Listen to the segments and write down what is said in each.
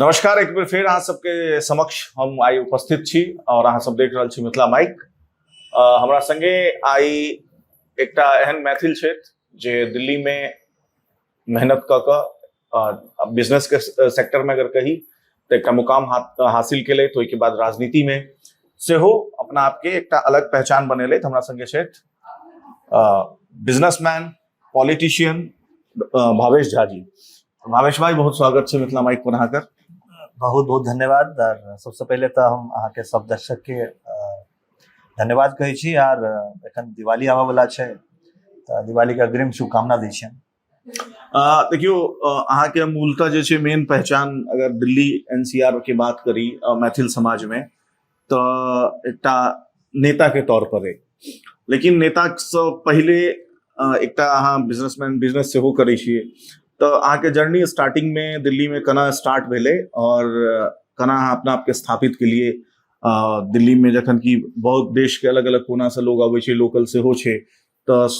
नमस्कार, एक बेर फेर अहाँ सबके समक्ष हम आइ उपस्थित छी और अहाँ सब देख रहल छी मिथिला माइक। हमरा संगे आइ एकटा एहन मैथिल छथि जे दिल्ली में मेहनत कऽ कऽ बिजनेस के सेक्टर में अगर कही तऽ एकटा मुकाम हासिल केलथि। ओहिके बाद राजनीति में सेहो अपना आपके एकटा अलग पहचान बनेलथि। हमरा संगे छथि बिजनेसमैन, पॉलिटिशियन भावेश झा जी। भावेश भाई, बहुत स्वागत छै मिथिला माइक पर अहाँके। बहुत बहुत धन्यवाद। आर सबसे पहिले तऽ हम अहाँके सब दर्शक के धन्यवाद कहै छी। आर एखन दिवाली आबऽ वाला छै तऽ दिवाली के अग्रिम शुभकामना दै छियनि। देखियौ, अहाँके मूलतः जे छै मेन पहचान अगर दिल्ली एनसीआर के बात करी मैथिल समाज में तऽ एकटा नेता के तौर पर है, लेकिन नेता से पहिले एकटा अहाँ बिजनेसमैन, बिजनेस सेहो करै छियै। तऽ अहाँके जर्नी स्टार्टिंग में दिल्ली में केना स्टार्ट भेलै और केना अहाँ अपना आपके स्थापित केलिए दिल्ली में, जखन कि बहुत देश के अलग अलग कोना से लोग अबै छै, लोकल सेहो छै? तऽ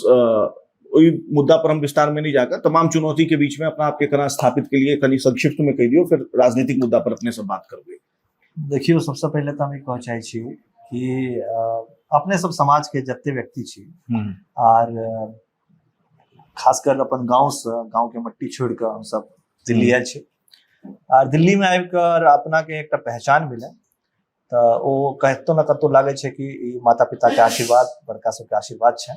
ओहि मुद्दा पर हम विस्तार में नहीं जाकर तमाम चुनौती के बीच में अपना आपके केना स्थापित के लिए कनि संक्षिप्त में कहि दियौ, फिर राजनीतिक मुद्दा पर अपने सब बात करबै। देखियौ, सबसे पहिले तऽ हम ई कहऽ चाहै छी कि अपने सब समाज के जते व्यक्ति छी आर खासकर अपन गाँव से, गाँव के मट्टी छोड़ि कऽ हमसब दिल्ली आयल छी आर दिल्ली में आबि कऽ अपना के एकटा पहचान मिले तऽ ओ कतौ ने कतौ लागै छै कि ई माता पिता के आशीर्वाद, बड़का सबके आशीर्वाद छै।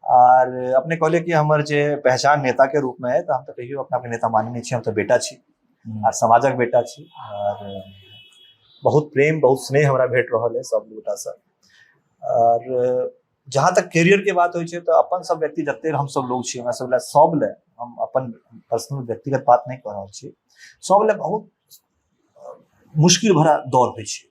आर अपने कहलियै कि हमर जे पहचान नेता के रूप में है, तऽ हम तऽ कहियो अपना के नेता मानै नहि छी। हम तऽ बेटा छी आर समाजक बेटा छी। आर बहुत प्रेम, बहुत स्नेह हमरा भेट रहल है सब गोटासँ। आर जहाँ तक कैरियर के बात होइ छै तऽ अपन सब व्यक्ति जते हम सब लोग छी, हमरा सब लए, सब लए, हम अपन पर्सनल व्यक्तिगत बात नहि कऽ रहल छी, सब लए बहुत मुश्किल भरा दौर होइ छै।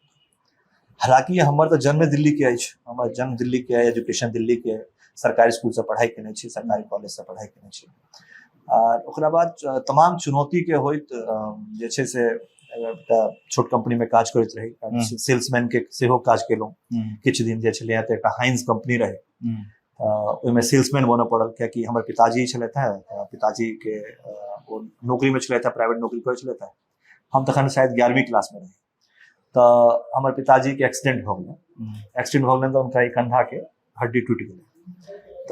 हालांकि हमर तऽ जन्म दिल्ली के अछि, हमर जन्म दिल्ली के, एजुकेशन दिल्ली के, सरकारी स्कूल से पढ़ाई केने छी, सरकारी कॉलेज से पढ़ाई केने छी। आर ओकरा बाद तमाम चुनौती के होइत जे छै से एकटा छोट कंपनी में काज करैत रही, सेल्समैन के सेहो काज केलहुँ किछु दिन जे छलै। तऽ एकटा हाइंस कंपनी रहै, ओहिमे सेल्समैन बनऽ पड़ल, कियाकि हमर पिताजी छलथि हेँ, तऽ पिताजीके ओ नौकरीमे छलथि हेँ, प्राइवेट नौकरी करै छलथि हेँ। हम तखन शायद 11वीं क्लासमे रही तऽ हमर पिताजीके एक्सीडेंट भऽ गेलै। एक्सीडेंट भऽ गेलनि तऽ हुनका ई कंधाके हड्डी टूटि गेलै।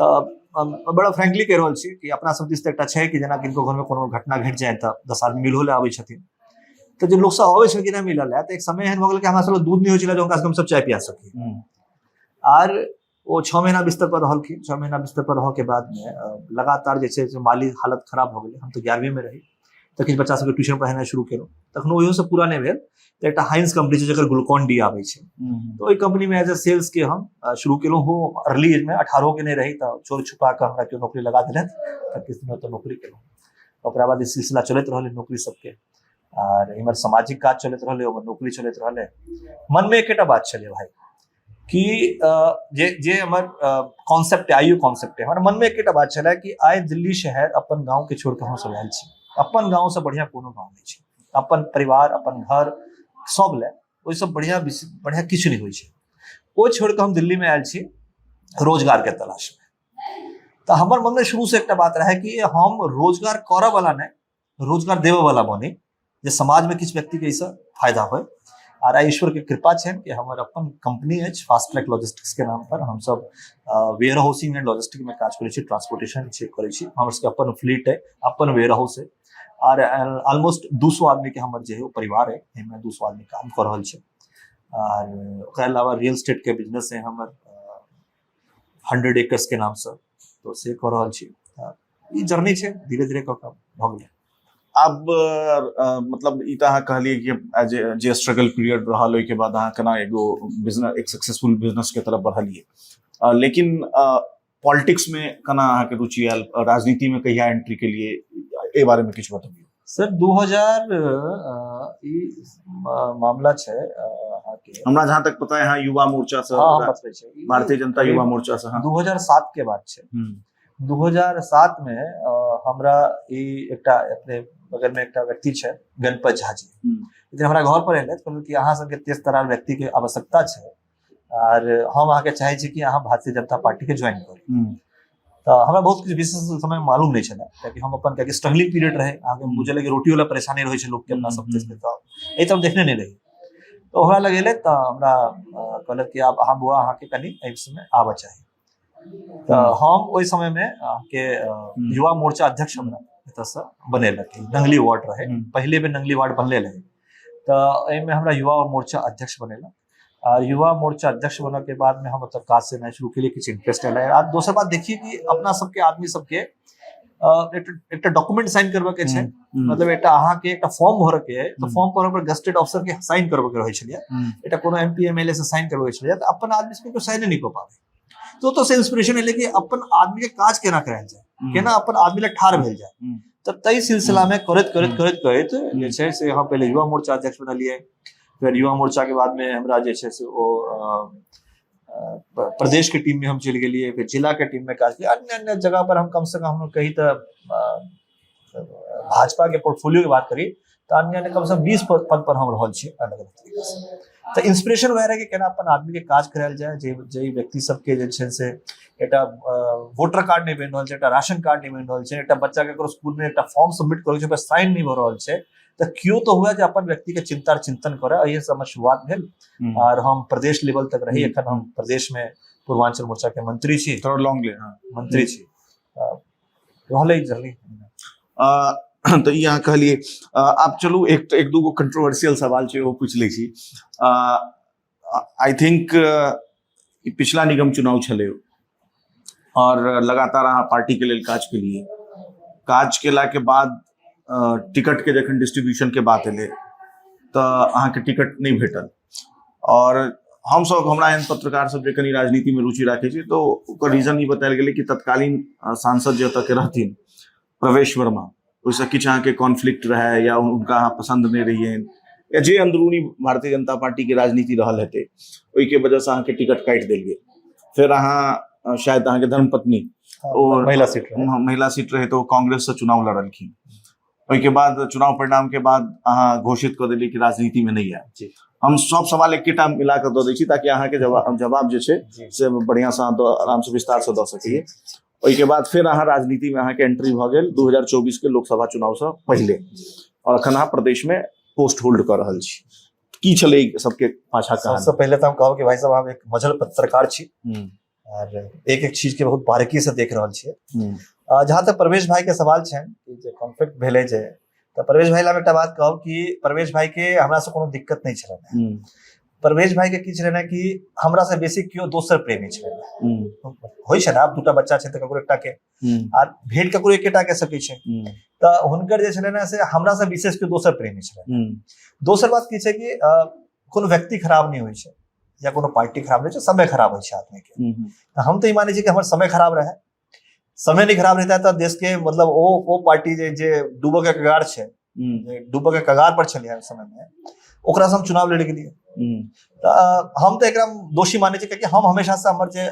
तऽ हम बड़ा फ्रेंकली कहि रहल छी कि अपना सब दिस तऽ एकटा छै कि जेना किनको घरमे कोनो घटना घटि जाय तऽ 10 आदमी मिलहो लए आबै छथिन। तऽ जे लोक सब अबै छलखिन हेँ मिलऽ लए, तऽ एक समय एहन भऽ गेल कि हमरा सब दूध नहि होइ छलै जे हुनका सबके हमसब चाय पिया सकी। आर ओ 6 महीना बिस्तर पर रहलखिन। 6 महीना बिस्तर पर रहऽ के बादमे लगातार जे छै से माली हालत खराब भऽ गेलै। हम तऽ 11वींमे रही तऽ किछु बच्चा सबके ट्यूशन पढ़ेनाइ शुरू केलहुँ। तखनो ओहियो से पूरा नहि भेल तऽ एकटा हाइंस कंपनी छै जकर ग्लूकॉन डी आबै छै, तऽ ओहि कंपनीमे एज ए सेल्स के हम शुरू केलहुँ। हो अर्ली एजमे, 18 के नहि रही तऽ चोर छुपा कऽ हमरा केओ नौकरी लगा देलथि, तऽ किछु दिन ओतऽ नौकरी केलहुँ। ओकरा बाद ई सिलसिला चलैत रहलै नौकरी सबके। आर इम्हर सामाजिक काज चलैत रहलै, ओम्हर नौकरी चलैत रहलै। मनमे एकेटा बात छलै भाई कि जे जे हमर कॉन्सेप्ट, आइयो कॉन्सेप्ट है, हमर मनमे एकेटा बात छलै कि आइ दिल्ली शहर अपन गाँव के छोड़ के हमसब आयल छी। अपन गाँव से बढ़िया कोनो गाँव नहि छै। अपन परिवार, अपन घर, सब लए ओहिसँ बढ़िया बढ़िया किछु नहि होइ छै। ओ छोड़ के हम दिल्ली में आयल छी रोजगार के तलाश में। तऽ हमर मनमे शुरू से एकटा बात रहै कि हम रोजगार करऽ वाला नहि, रोजगार देबऽ वाला बनी, जे समाजमे किछु व्यक्तिके एहिसँ फायदा होय। आर आइ ईश्वरके कृपा छनि कि हमर अपन कंपनी अछि फास्ट ट्रैक लॉजिस्टिक्स के नाम पर। हमसब वेयर हाउसिंग एंड लॉजिस्टिक में काज करै छी, ट्रांसपोर्टेशन छै करै छी। हमर सबके अपन फ्लीट है, अपन वेयर हाउस है आर ऑलमोस्ट 200 आदमी के हमर जे है ओ परिवार है, एहिमे 200 आदमी काम कऽ रहल छै। आर ओकरा अलावा रियल स्टेट के बिजनेस है हमर 100 एकर्स के नामसँ, तो से कऽ रहल छी। ई जर्नी छै, धीरे धीरे कऽ कऽ भऽ गेलै। आब मतलब ई तऽ अहाँ कहलियै कि जे जे स्ट्रगल पीरियड रहल, ओहिके बाद अहाँ केना एगो बिजनेस, एक सक्सेसफुल बिजनेस के तरफ बढ़लियै, लेकिन पॉलिटिक्स में केना अहाँके रुचि आयल? राजनीति में कहिया एंट्री के लिए, एहि बारे में किछु बतबियौ। सर, 2000 ई मामला छै अहाँके। हमरा जहाँ तक पता है, अहाँ युवा मोर्चा से, हाँ, हम बतबै छी। भारतीय जनता युवा मोर्चा से, हाँ। 2007 के बात छै। 2007 में हमरा ई एकटा अपने बगल में एकटा व्यक्ति छै गणपत झा जी, लेकिन हमरा घर पर एलै, कहलक कि अहाँ सबके तेज तरार व्यक्ति के आवश्यकता छै आर हम अहाँके चाहै छी कि अहाँ भारतीय जनता पार्टी के ज्वाइन करू। तऽ हमरा बहुत किछु विशेष समय मालूम नहि छलै, कियाकि हम अपन, कियाकि स्ट्रगलिंग पीरियड रहै, अहाँके बुझल कि रोटियो लए परेशानी रहै छै लोकके अपना सब देशमे, तऽ एहि तरफ देखने नहि रही। तऽ हमरा लग एलै तऽ हमरा कहलक कि आब अहाँ बौआ अहाँके कनि एहि समय आबऽ चाही। तऽ हम ओहि समयमे अहाँके युवा मोर्चा अध्यक्ष हमरा एतऽसँ बनेलक। नंगली वार्ड रहै, पहिले बेर नंगली वार्ड बनले रहै, तऽ एहिमे हमरा युवा मोर्चा अध्यक्ष बनेलक। आ युवा मोर्चा अध्यक्ष बनऽ के बादमे हम ओतऽ काज से शुरू केलियै, किछु इंटरेस्ट एलै। आ दोसर बात देखिए कि अपना सबके आदमी सबके एकटा डॉक्यूमेंट साइन करबऽ के छै, मतलब एकटा अहाँके एकटा फॉर्म भरऽ के तऽ फॉर्म भरऽ पर गस्टेड ऑफिसर के साइन करबऽ के रहै छलियै, एकटा कोनो M P M L A से साइन करबऽ के छलियै, तऽ अपन आदमी सबके कोइ साइने नहि कऽ पाबै। तऽ ओतऽसँ इंस्पिरेशन एलै कि अपन आदमी के काज केना करायल जाय, केना अपन आदमी लग ठाढ़ भेल जाय। तऽ ताहि सिलसिलामे करैत करैत करैत करैत जे छै से हम पहिले युवा मोर्चा अध्यक्ष बनलियै, फेर युवा मोर्चा के बादमे हमरा जे छै से ओ प्रदेश के टीम में हम चलि गेलियै, फेर जिला के टीम में काज केलियै, अन्य अन्य जगह पर हम कम से कम हम कही तऽ भाजपा के पोर्टफोलियो के बात करी तऽ अन्य अन्य कम से कम 20 पद पर हम रहल छी अलग अलग तरीका से। तऽ इंस्पिरेशन वएह रहै कि केना अपन आदमी के काज करायल जाय, जे जे व्यक्ति सबके जे छै से एकटा वोटर कार्ड नहि बनि रहल छै, एकटा राशन कार्ड नहि बनि रहल छै, एकटा बच्चा के ककरो स्कूल में एकटा फॉर्म सबमिट करै छै ओकर साइन नहि भऽ रहल छै, तऽ केओ तऽ हुए जे अपन व्यक्ति के चिंता चिंतन करे। एहि से हमर शुरुआत भेल आर हम प्रदेश लेवल तक रही। एखन हम प्रदेश में पूर्वांचल मोर्चा के मंत्री छी, थोड़ा लॉन्ग ले, हाँ। मंत्री छी, रहलै जल्दी। तऽ ई अहाँ कहलियै। आब चलू एक एक दूगो कंट्रोवर्सियल सवाल छै, ओ पूछि लै छी। I think पिछला निगम चुनाव छलै और लगातार अहाँ पार्टी के लेल काज केलियै। काज केला के बाद टिकट के जखन डिस्ट्रीब्यूशन के बात एलै तऽ अहाँके टिकट नहि भेटल। और हमसब, हमरा एहन पत्रकार सब जे कनि राजनीति में रुचि राखै छै, तऽ ओकर रीजन ई बतायल गेलै कि तत्कालीन सांसद जे ओतऽ के रहथिन प्रवेश वर्मा, ओहिसँ किछु अहाँके कॉन्फ्लिक्ट रहै या हुनका अहाँ पसन्द नहि रहियनि या जे अंदरूनी भारतीय जनता पार्टी के राजनीति रहल हेतै, ओहिके वजहसँ अहाँके टिकट काटि देल गेल। फेर अहाँ शायद अहाँके धर्मपत्नी और महिला सीट रहे, महिला सीट रहे, तो कांग्रेस से चुनाव लड़लखिन। ओहिके बाद चुनाव परिणाम के बाद अहाँ घोषित कऽ देलियै कि राजनीति में नहीं आयब। हम सब सवाल एकेटा मिला कऽ दऽ दै छी ताकि अहाँके जवाब जवाब जे छै से बढ़िआँ से अहाँ आराम से विस्तार से दऽ सकिए। ओहिके बाद फेर अहाँ राजनीति में अहाँके एंट्री भऽ गेल 2024 के लोकसभा चुनाव से पहिले, और अखन अहाँ प्रदेश में पोस्ट होल्ड कऽ रहल छी। की छलै ई सबके पाछा कहानी? सबसे पहिले तऽ हम कहब कि भाई साहब, हम एक मझल पत्रकार छी और एक एक चीज के बहुत बारीकी से देख रहल छियै। जहाँ तक परवेश भाई के सवाल छनि कि जे कॉन्फ्लिक्ट भेलै जे, तऽ परवेश भाई लए हम एकटा बात कहब कि परवेश भाई के हमरा से कोनो दिक्कत नहि छलनि। परवेश भाई के की छलनि कि हमरा से बेसी केओ दोसर प्रेमी छलनि। होइ छै ने, आब दूटा बच्चा छै तऽ ककरो एकटा के आर भेंट ककरो एकेटा के सकै छै, तऽ हुनकर जे छलनि से हमरा से विशेष केओ दोसर प्रेमी छलनि। दोसर बात की छै कि कोनो व्यक्ति खराब नहि होइ छै या कोनो पार्टी खराब नहि होइ छै, समय खराब होइ छै आदमी के। तऽ हम तऽ ई मानै छी कि हमर समय खराब रहै। समय नहि खराब रहता तऽ देश के मतलब ओ ओ पार्टी जे जे डूबऽ के कगार छै, जे डूबऽ के कगार पर छलै ओहि समय में, ओकरा से हम चुनाव लड़े गेलियै। तऽ हम तऽ एकरा दोषी मानै छी, कियाकि हम हमेशा से हमर जे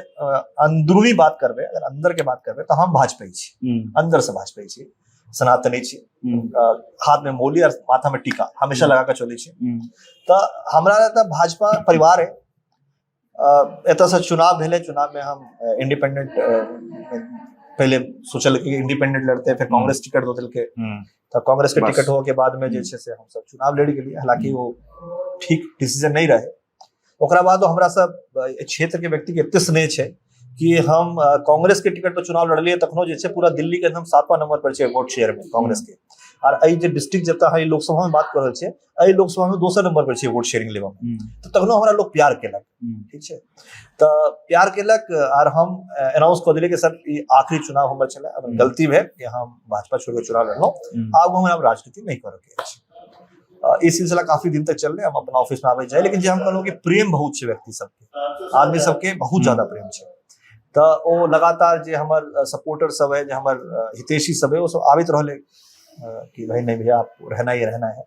अंदरूनी बात करबै, अगर अंदर के बात करबै तऽ हम भाजपाई छी, अंदर से भाजपाई छी, सनातनी छी, हाथ में मोली और माथा में टीका हमेशा लगा के चलै छी। तऽ हमरा तऽ भाजपा परिवार है। एतऽसँ चुनाव भेलै, चुनावमे हम इंडिपेंडेंट पहिले सोचल कि इंडिपेंडेंट लड़ते, फेर कांग्रेस टिकट दऽ देलकै, तऽ कांग्रेस के बस। टिकट होके बाद में जे छै से हमसब चुनाव लड़ि गेलियै। हालांकि ओ ठीक डिसीजन नहि रहै। ओकरा बाद हमरा सब क्षेत्र के व्यक्ति के एते स्नेह छै कि हम कांग्रेस के टिकट पर चुनाव लड़लियै, तखनो जे छै पूरा दिल्ली के हम 7वां नंबर पर छै वोट शेयर में कांग्रेस के। आर एहि जे डिस्ट्रिक्ट जतऽ हम लोकसभा में बात कर रहल छियै, एहि लोकसभा में दोसर नंबर पर छै वोट शेयरिंग लेबऽ में, तऽ तखनो हमरा लोक प्यार केलक। ठीक छै, तऽ प्यार केलक आर हम अनाउंस कऽ देलियै कि सर ई आखिरी चुनाव हमर छलै, अगर गलती भेल कि हम भाजपा छोड़ि कऽ चुनाव लड़लहुँ, आब हमरा आब राजनीति नहि करऽके अछि। ई सिलसिला काफी दिन तक चललै। हम अपना ऑफिस में आबै जाइ, लेकिन जे हम कहलहुँ कि प्रेम बहुत छै व्यक्ति सबके, आदमी सबके बहुत ज्यादा प्रेम छै, तऽ ओ लगातार जे हमर सपोर्टर सब है, जे हमर हितैषी सब है, ओ सब आबैत रहलै कि भाई नहीं भैया, आप रहना ही रहना है।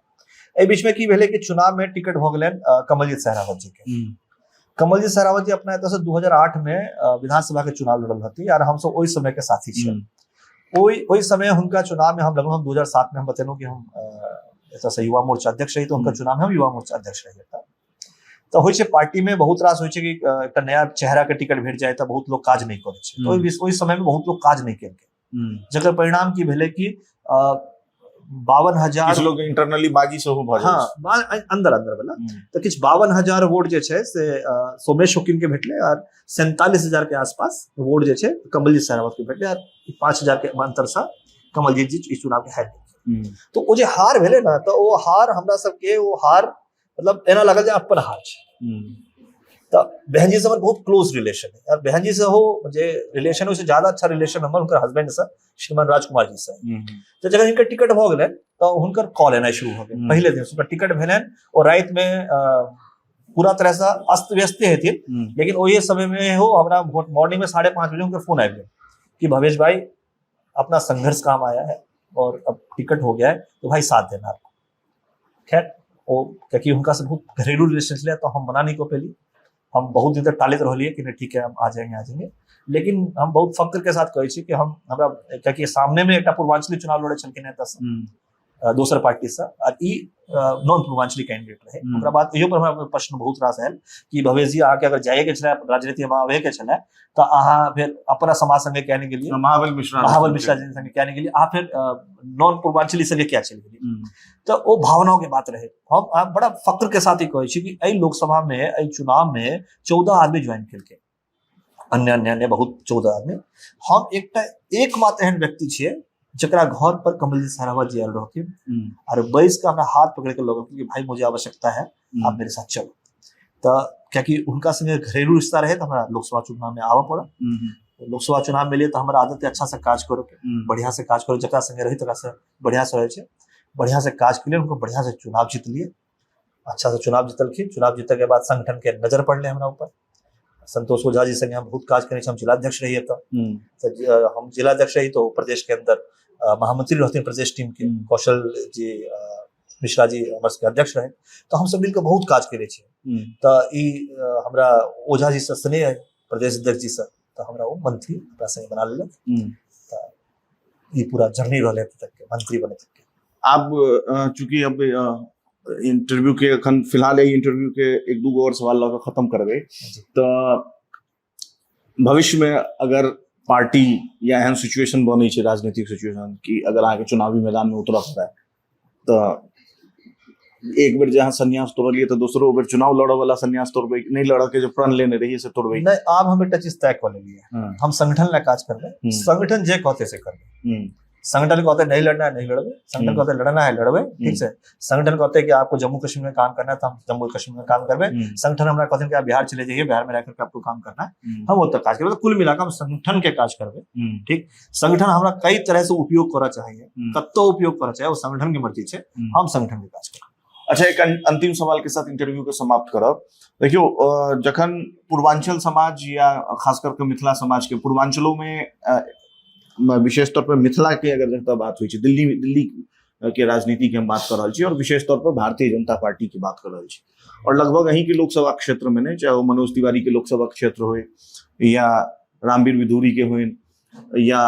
एहि बीच में की भेलै कि चुनाव में टिकट भऽ गेलनि कमलजीत सहरावत जी के। कमलजीत सहरावत जी अपना एतऽ से 2008 में विधानसभा के चुनाव लड़ल रहती और हमसब ओहि समय के साथी छियै। ओहि ओहि समय हुनका चुनाव में हम लगलहुँ। हम 2007 में हम बतेलहुँ कि हम एतऽ से युवा मोर्चा अध्यक्ष रही, तऽ हुनका चुनाव में हम युवा मोर्चा अध्यक्ष रही। तऽ होइ छै पार्टी में बहुत रास होइ छै कि एकटा नया चेहरा के टिकट भेट जाय तऽ बहुत लोग काज नहि करै छै। ओहि ओहि समय में बहुत लोग काज नहि केलकै, जकर परिणाम की भेलै कि 52,000 किछु लोग इंटरनली बागी सेहो भऽ जाइ। हँ, अंदर अंदर वाला। तऽ किछु 52,000 वोट जे छै से सोमेश शौकीन के भेटलै आर 47,000 के आसपास वोट जे छै कमलजीत सहरावत के भेटलै, आर 5,000 के अंतर से कमलजीत जी ई चुनाव के हारि गेलखिन। तऽ ओ जे हार भेलै ने, तऽ ओ हार हमरा सबके, ओ हार मतलब एना लागल जे अपन हार छै। तऽ बहन जी से हमर बहुत क्लोज रिलेशन है, और बहन जी से हो जे रिलेशन, ओहिसँ ज्यादा अच्छा रिलेशन हमर हुनकर हस्बैंड से, श्रीमान राजकुमार जी से। तऽ जखन हिनकर टिकट भऽ गेलनि तऽ हुनकर कॉल एनाइ शुरू भऽ गेल। पहिले दिन हुनकर टिकट भेलनि, ओ रातिमे पूरा तरहसँ अस्त व्यस्ते हेथिन, लेकिन ओहि समयमे हो हमरा मॉर्निंगमे 5:30 बजे हुनकर फोन आबि गेल कि भवेश भाई, अपना संघर्ष काम आया है और अब टिकट हो गया है, तो भाई साथ देना आपको। खैर, ओ कियाकि हुनका से बहुत घरेलू रिलेशन छलै, तऽ हम मना नहि कऽ पेली। हम बहुत दिन तक टालैत रहलियै कि नहीं ठीक है, हम आ जाएंगे, आ जाएंगे। लेकिन हम बहुत फक्र के साथ कहै छी कि हम हमरा, कियाकि सामने में एकटा पूर्वांचली चुनाव लड़े छलखिन हेँ एतऽसँ दोसर पार्टी से, आर ई नॉन पूर्वांचली कैंडिडेट रहे। ओकरा बाद इहो पर हमरा प्रश्न बहुत रास आयल कि भवेश जी, अहाँके अगर जाइके छलै, राजनीति में आबे के छलै, तऽ अहाँ फेर अपना समाज संगे किया नहि गेलियै? महाबल मिश्रा। महाबल मिश्रा जी संगे किया नहि गेलियै? अहाँ फेर नॉन पूर्वांचली संगे किया चलि गेलियै? तऽ ओ भावनाओं के बात रहे। हम अहाँ बड़ा फक्र के साथ ही कहै छी कि एहि लोकसभा में, एहि चुनाव में 14 आदमी ज्वाइन केलकै, अन्य अन्य अन्य बहुत, 14 आदमी। हम एकटा एकमात्र एहन व्यक्ति छियै जकरा घर पर कमलजीत सहरावत जी आयल रहथिन आर बैस के हमरा हाथ पकड़ के लग कि भाई, मुझे आवश्यकता है, आप मेरे साथ चलो। तऽ कियाकि हुनका संगे घरेलू रिश्ता रहे, तऽ हमरा लोकसभा चुनाव में आबऽ पड़ल। लोकसभा चुनाव में एलियै तऽ हमर आदत है अच्छा से काज करे के, बढ़िया से काज करो। जकरा संगे रही तकरा से बढ़िया से रहै छै। बढ़िया से काज केलियै, हुनको बढ़िया से चुनाव जीतलियै। अच्छा से चुनाव जीतलखिन। चुनाव जीतै के बाद संगठन के नजर पड़लै हमरा ऊपर। संतोष ओझा जी संगे हम बहुत काज केने छी। हम जिलाध्यक्ष रहियै तऽ हम जिलाध्यक्ष रही तो प्रदेश के अंदर महामंत्री रहथिन प्रदेश टीम के। कौशल जी मिश्रा जी हमर सबके अध्यक्ष रहे, तऽ हमसब मिलके बहुत काज केने छी। तऽ ई हमरा ओझा जी से स्नेह है, प्रदेश अध्यक्ष जी से, तऽ हमरा ओ मंत्री अपना संगे बना लेलक। तऽ ई पूरा जर्नी रहलै एतऽ तक के, मंत्री बने तक के। आब चूंकि अब इंटरव्यू के अखन फिलहाल एहि इंटरव्यू के एक दू गो और सवाल लऽ कऽ खत्म करबै, तऽ भविष्य में अगर पार्टी या एहन सिचुएशन बनै छै, राजनीतिक सिचुएशन, कि अगर अहाँके चुनावी मैदान में उतरऽ पड़ै, तऽ एक बेर जे अहाँ संन्यास तोड़लियै, तऽ दोसरो बेर चुनाव लड़ऽ वाला संन्यास तोड़बै कि नहि? लड़ऽ के जे प्रण लेने रहियै से तोड़बै? नहि, आब हम एकटा चीज तय कऽ लेलियै। हम संगठन लए काज करबै। संगठन जे कहतै से करबै। संगठन कहते नहीं लड़ना है, नहीं लड़बे। संगठन कहते लड़ना है, लड़बे। ठीक छै। संगठन कहते कि आपको जम्मू कश्मीर में काम करना है, तो हम जम्मू कश्मीर में काम करबे। संगठन हमरा कहते कि आप बिहार चले जाइए, बिहार में रह करके आपको काम करना है, हम ओतऽ काज करबे। तो कुल मिलाकर हम संगठन के काज करबे। ठीक, संगठन हमरा कई तरह से उपयोग करऽ चाहिए, कतौ उपयोग करऽ चाहे, वो संगठन के मर्जी छै। हम संगठन के काज करब। अच्छा, एक अंतिम सवाल के साथ इंटरव्यू के समाप्त करब। देखियौ, जखन पूर्वांचल समाज या खास करके मिथिला समाज के, पूर्वांचलो में विशेष तौर पर मिथिला के अगर जतऽ बात होइ छै, दिल्ली दिल्ली के राजनीति के हम बात कर रहल छी और विशेष तौर पर भारतीय जनता पार्टी के बात कर रहल छी, और लगभग अहीं के लोकसभा क्षेत्र में ने, चाहे वो मनोज तिवारी के लोकसभा क्षेत्र होय या रामवीर विधूरी के होय या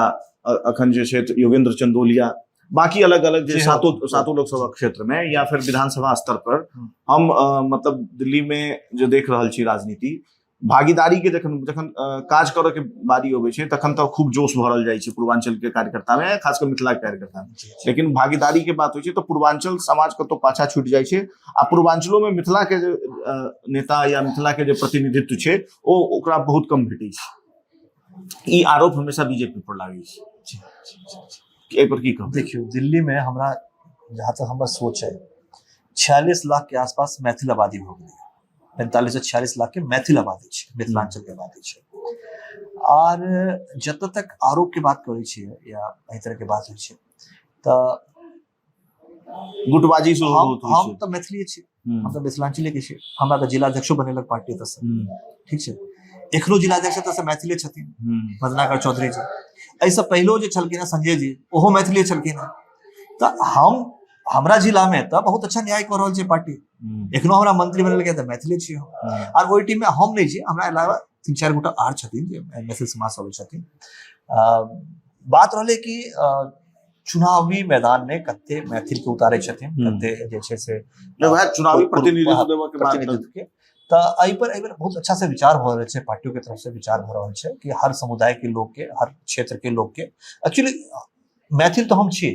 अखन जे छै योगेंद्र चंदोलिया, बाकी अलग अलग जे सातों सातों लोकसभा क्षेत्र में या फिर विधानसभा स्तर पर, हम मतलब दिल्ली में जो देख रहल छी राजनीति भागीदारी के, जखन जखन काज करऽ के बारी अबै छै, तखन तऽ खूब जोश भरल जाइ छै पूर्वांचल के कार्यकर्ता में, खास कऽ मिथिला के कार्यकर्ता में। लेकिन भागीदारी के बात होइ छै तऽ पूर्वांचल समाज कतौ पाछा छूटि जाइ छै, आ पूर्वांचलो में मिथिला के जे नेता या मिथिला के जे प्रतिनिधित्व छै, ओ ओकरा बहुत कम भेटै छै। ई आरोप हमेशा बीजेपी पर लागै छै। एहि पर की कहब? देखियौ, दिल्ली में हमरा जहाँ तक हमर सोच है, 46 लाख के आसपास मैथिल आबादी भऽ गेलै। 45 से 46 लाख के मैथिल आबादी छै, मिथिलांचल के आबादी छै। आर जतऽ तक आरोप के बात करै छियै या एहि तरह के बात होइ छै, तऽ गुटबाजी सेहो हम बहुत होइ हम छै। तऽ मैथिलीए छी। हम तऽ मिथिलांचले के छी। हमरा तऽ जिलाध्यक्षो बनेलक पार्टी एतऽसँ। ठीक छै, एखनो जिलाध्यक्ष एतऽसँ मैथिले छथिन, मदनाकर चौधरी जी। एहिसँ पहिलो जे छलखिन हेँ संजय जी, ओहो मैथिलीए छलखिन हेँ। तऽ हम हमरा जिलामे तऽ बहुत अच्छा न्याय कऽ रहल छै पार्टी। एखनो हमरा मंत्री बनेलकै तऽ मैथिले छी हम। आर ओहि टीममे हम नहि छी, हमरा अलावा तीन चारि गोटा आर छथिन जे मैथिल समाजसँ अबै छथिन। बात रहलै कि चुनावी मैदान में कते मैथिल के उतारे छथिन, कते जे छै से चुनावी प्रतिनिधित्व देबऽ के बात। प्रतिनिधित्व के, तऽ एहि पर एहि बेर बहुत अच्छा से विचार भऽ रहल छै, पार्टियों के तरफ से विचार भऽ रहल छै कि हर समुदाय के लोग के, हर क्षेत्र के लोग के। एक्चुअली मैथिल तऽ हम छी,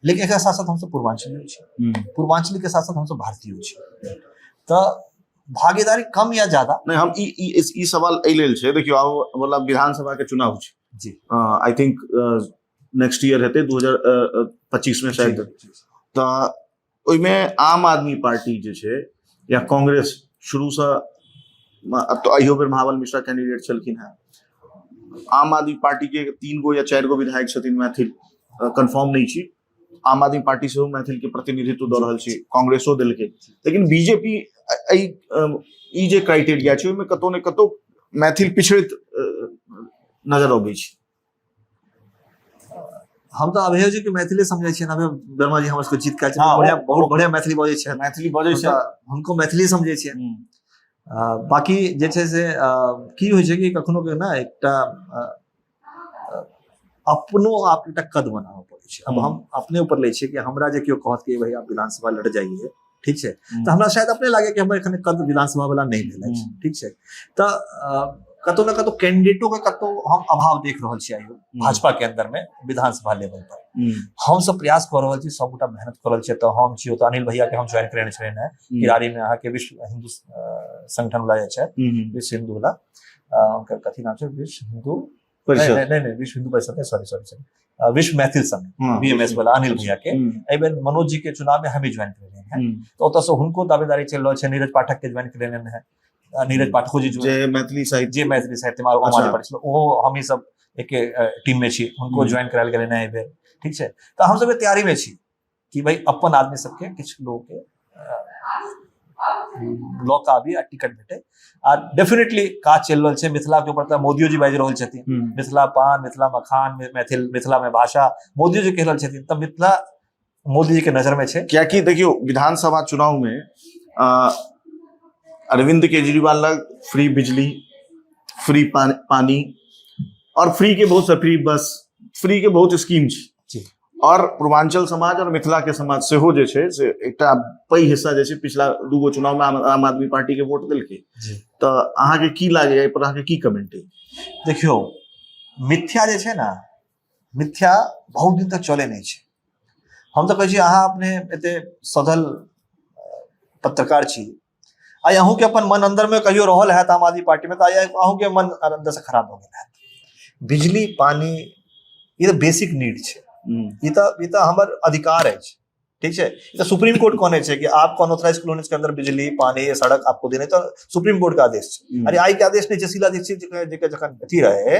लेकिन एकरा साथ साथ हमसब पूर्वांचलियो छी, पूर्वांचली के साथ साथ हमसब भारतीय छी, तऽ भागीदारी कम या ज्यादा नहि। हम ई ई ई सवाल एहि लेल छै, देखियौ, आब वाला विधानसभा के चुनाव छै जी। I think next year हेतै, 2025 में शायद। तऽ ओहिमे आम आदमी पार्टी जे छै या कांग्रेस शुरूसँ, अब तऽ अहियो बेर महाबल मिश्रा कैंडिडेट छलखिन हेँ। आम आदमी पार्टी के 3 गो या 4 गो विधायक छथिन मैथिल, कन्फर्म नहि छी। आम आदमी पार्टी सेहो मैथिल के प्रतिनिधित्व दऽ रहल छै, कांग्रेसो देलकै, लेकिन बीजेपी एहि ई जे क्राइटेरिया छै ओहिमे कतौ ने कतौ मैथिल पिछड़ित नजर अबै छै। हम तऽ अभय जी के मैथिली समझै छियनि। अभय वर्मा जी हमर सबके जीत के आयल, बढ़िया, बहुत बढ़िया मैथिली बजै छै, मैथिली बजै छै, हुनको मैथिली समझै छियनि। बाकी जे छै से की होइ छै कि कखनो के ने एकटा अपनो आप एकटा कद बनाबऽ पड़ै छै। अब हम अपने ऊपर लै छियै कि हमरा जे केओ कहत कि भाई आप विधानसभा लड़ जाइए, ठीक छै, तऽ हमरा शायद अपने लागे कि हमर एखन कद विधानसभा वाला नहि भेल अछि, ठीक छै। तऽ कतौ ने कतौ कैंडिडेटो के कतौ हम अभाव देख रहल छियै आइयो भाजपा के अंदर में विधानसभा लेवल पर। हम सब प्रयास कऽ रहल छी, सबगोटा मेहनत कऽ रहल छियै। तऽ हम छी तऽ अनिल भैया के हम ज्वाइन करेने छलियनि हेँ किरारी में, अहाँके विश्व हिंदू संगठन वाला जे छै, विश्व हिंदू वाला, हुनकर कथी नाम छै, विश्व हिंदू परिषद, नहीं नहीं नहीं, विश्व हिंदू परिषद नहीं, सॉरी सॉरी सॉरी, विश्व मैथिल संघ, बीएमएस वाला अनिल भैया के। एहि बेर मनोज जी के चुनाव में हमी ज्वाइन करेने हैं, तो ओतऽ से हुनको दावेदारी चलि रहल छै। नीरज पाठक के ज्वाइन करेने हैं, नीरज पाठको जी जे मैथिली साहित्य, जे मैथिली साहित्य में आम आदमी, ओहो हमी सब एक टीम में छी, हुनको ज्वाइन करायल गेलै एहि बेर, ठीक छै। तऽ हम सब तैयारी में छी कि भाई अपन आदमी सबके किछु लोग के लऽ कऽ आबी आ टिकट भेटे। आ डेफिनेटली काज चलि रहल छै मिथिला के ऊपर। तऽ मोदियो जी बाजि रहल छथिन, मिथिला पान, मिथिला मखान, मैथिल, मिथिला में भाषा, मोदियो जी कहि रहल छथिन। तऽ मिथिला मोदी जी के नजर में छै। कियाकि देखियौ, विधानसभा चुनाव में अरविंद केजरीवाल लग फ्री बिजली, फ्री पानी और फ्री के बहुत सा, फ्री बस, फ्री के बहुत स्कीम छै। और पूर्वांचल समाज और मिथिला के समाज सेहो जे छै से एकटा पैघ हिस्सा जे छै पिछला 2 गो चुनाव में आम आदमी पार्टी के वोट देलकै। तऽ अहाँके की लागैया एहि पर, अहाँके की कमेंट अइ? देखियौ, मिथ्या जे छै ने, मिथ्या बहुत दिन तक चले नहि छै। हम तऽ कहै छी, अहाँ अपने एते सधल पत्रकार छी, आइ अहूँके अपन मन अंदर में कहियो रहल हैत आम आदमी पार्टी में, तऽ आइ अहूँके मन अंदर से खराब भऽ गेल हैत। बिजली, पानी, ई तऽ बेसिक नीड छै, ई तऽ हमर अधिकार अछि, ठीक छै। ई तऽ सुप्रीम कोर्ट कहने छै कि आपको अनऑथराइज कॉलोनीज के अंदर बिजली, पानी, सड़क आपको देने, तऽ सुप्रीम कोर्ट के आदेश छै। अरे, आइ के आदेश नहि छै। शीला दीक्षित जी के जखन अथी रहे,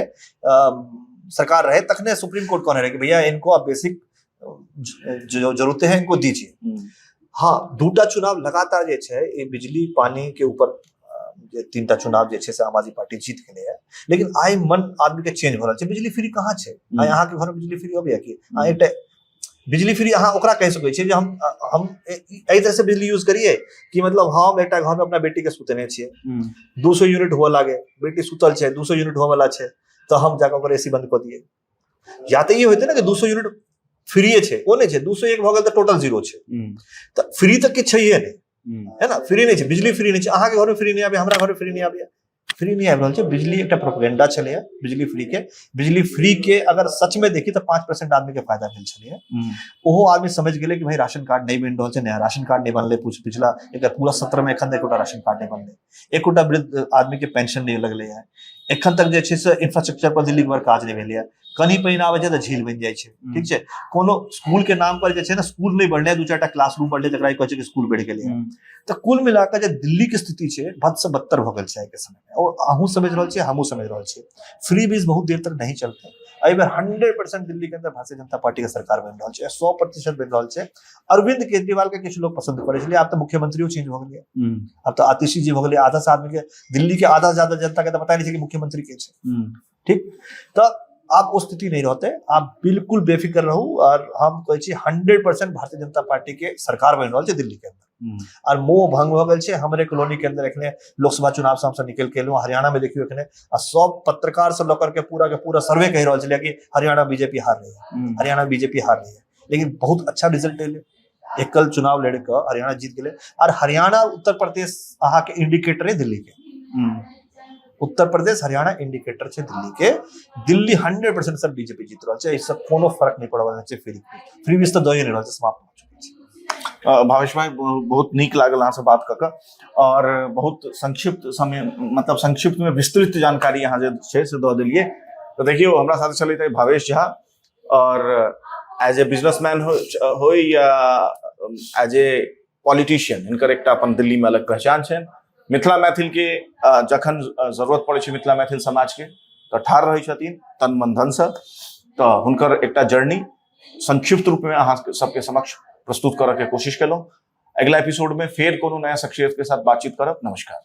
सरकार रहे, तखने सुप्रीम कोर्ट कहने रहे कि भैया, इनको आप बेसिक जो जरूरतें हैं इनको दीजिए। हाँ, दूटा चुनाव लगातार जे छै ई बिजली पानी के ऊपर, जे 3टा चुनाव जे छै से आम आदमी पार्टी जीत गेलै है, लेकिन आइ मन आदमी के चेंज भऽ रहल छै। बिजली फ्री कहाँ छै? आइ अहाँके घर में बिजली फ्री अबैया कि? अहाँ एकटा बिजली फ्री अहाँ ओकरा कहि सकै छियै जे हम एहि तरह से बिजली यूज करियै कि मतलब हम एकटा घर में अपना बेटी के सुतेने छियै, 200 यूनिट हुअ लागे, बेटी सुतल छै, 200 यूनिट हुअ वाला छै, तऽ हम जाकऽ ओकर एसी बंद कऽ दियै। या तऽ ई होइतै ने कि 200 यूनिट फ्रीए छै, ओ नहि छै, 201 भऽ गेल तऽ टोटल जीरो छै। तऽ फ्री तऽ किछु छैहे नहि, है ना? फ्री नहि छै, बिजली फ्री नहि छै। अहाँके घरमे फ्री नहि आबैया, हमरा घरमे फ्री नहि आबैया, फ्री नहि आबि रहल छै। बिजली एकटा प्रोपेगेंडा छलैया बिजली फ्री के। बिजली फ्री के अगर सच में देखी तऽ 5% आदमी के फायदा भेल छलैया। ओहो आदमी समझ गेलै कि भाई राशन कार्ड नहि बनि रहल छै, नया राशन कार्ड नहि बनलै। पिछला एकर पूरा सत्र में एखन तक एकोटा राशन कार्ड नहि बनलै, एकोटा वृद्ध आदमी के पेंशन नहि लगलै है। एखन तक जे छै से इंफ्रास्ट्रक्चर पर दिल्ली पर काज नहि भेलैया। कनि पानि आबै छै तऽ झील बनि जाइ छै, ठीक छै। कोनो स्कूल के नाम पर जे छै ने स्कूल नहि बढ़लै, 2-4 टा क्लासरूम बढ़लै, जकरा ई कहै छै कि स्कूल बढ़ि गेलै। तऽ कुल मिलाकर जे दिल्ली के स्थिति छै बद से बदतर भऽ गेल छै आइ के समय में। और अहूँ समझ रहल छियै, हमहूँ समझ रहल छियै, फ्री बीज बहुत देर तक नहीं चलते। एहि बेर 100% दिल्ली के अंदर भारतीय जनता पार्टी के सरकार बनि रहल छै, 100% बनि रहल छै। अरविंद केजरीवाल के किछु लोग पसंद करै छलै, आब तऽ मुख्यमंत्रियो चेंज भऽ गेलै, आब तऽ आतिशी जी भऽ गेलै। आधा से आदमी के, दिल्ली के आधा से ज्यादा जनता के तऽ पता नहि छै कि मुख्यमंत्री के छै, ठीक। तऽ आब ओ स्थिति नहि रहतै, आप बिल्कुल बेफिक्र रहू। और हम कहै छी, 100% भारतीय जनता पार्टी के सरकार बनि रहल छै दिल्ली के अंदर और मोह भंग भऽ गेल छै। हमरे कॉलोनी के अंदर एखने लोकसभा चुनाव से हमसब निकल के एलहुँ, हरियाणा में देखियौ एखने आ सब पत्रकार सब लऽ करके पूरा के पूरा सर्वे कहि रहल छलै कि हरियाणा बीजेपी हार रही है, हरियाणा बीजेपी हार रही है, लेकिन बहुत अच्छा रिजल्ट एलै। एकल चुनाव लड़ि कऽ हरियाणा जीत गेलै। आर हरियाणा उत्तर प्रदेश अहाँके इंडिकेटर है दिल्ली के। उत्तर प्रदेश हरियाणा इंडिकेटर छै दिल्ली के। दिल्ली 100% सर बीजेपी जीत रहल छै, एहिसँ कोनो फर्क नहि पड़ऽ वाला छै। फ्री फ्री बीज तऽ दए नहि रहल छै, समाप्त भऽ चुकल छै। भावेश भाई, बहुत नीक लागल अहाँसँ बात कऽ कऽ और बहुत संक्षिप्त समय, मतलब संक्षिप्त में विस्तृत जानकारी अहाँ जे छै से दऽ देलियै। तऽ देखियौ, हमरा साथ छलथि है भावेश झा और एज ए बिजनेसमैन हो या एज ए पॉलिटिशियन, हिनकर एकटा अपन दिल्ली में अलग पहचान छनि। मिथिला मैथिल के जखन जरूरत पड़ै छै मिथिला मैथिल समाज के तऽ ठाढ़ रहै छथिन तन मन धन से। तऽ हुनकर एकटा जर्नी संक्षिप्त रूप में अहाँ सबके समक्ष प्रस्तुत करऽ के कोशिश केलहुँ। अगला एपिसोड में फेर कोनो नया शख्सियत के साथ बातचीत करब। नमस्कार।